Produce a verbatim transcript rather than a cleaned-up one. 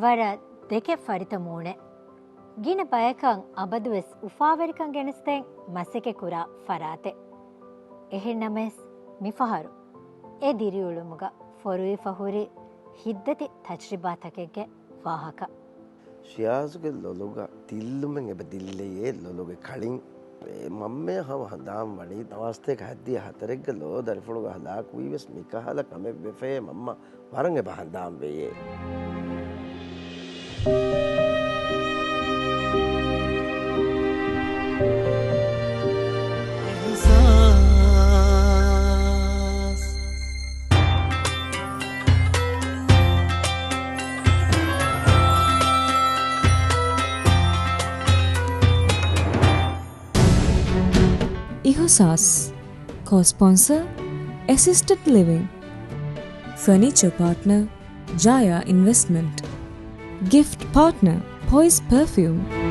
ވަރަށް ދެކެ ފަރިތަ މޫނެއް. ގިނަ ބަޔަކަށް އަބަދުވެސް އުފާވެރިކަން ގެނެސްދޭން މަސައްކަތް ކުރާ ފަރާތެއް. އެހެންނަމަވެސް، މިފަހަރު އެ ދިރިއުޅުމުގަ ފޮރުވިފަ ހުރި ހިތްދަތި ތަޖްރިބާތަކެއްގެ ވާހަކަ. ޝިޔާޒުގެ ލޮލުގަ ދިއްލުމެއް އެބަ ދިއްލެޔޭ، ލޮލުގެ ކަޅިން. އެ މަންމަ ހަމަ ހަނދާން ވަނީ ނަވާސްތޭކަ ހައްދިޔަ ހަތަރެއްގެ ލޯ ދަރިފުޅުގަ ހަލާކުވީވެސް މިކަހަލަ ކަމެއް ވެފައޭ މަންމަ ވަރަށް އެބަ ހަނދާން ވެޔޭ. އިހުސާސް. ކޯ-ސްޕޮންސަރ، އެސިސްޓެޑް ލިވިން. ފަނީޗަރ ޕާޓްނަރ، ޖާޔާ އިންވެސްޓްމަންޓް. ގިފްޓް ޕާޓްނަރ، ޕޮއިޒް ޕަރފިއުމް.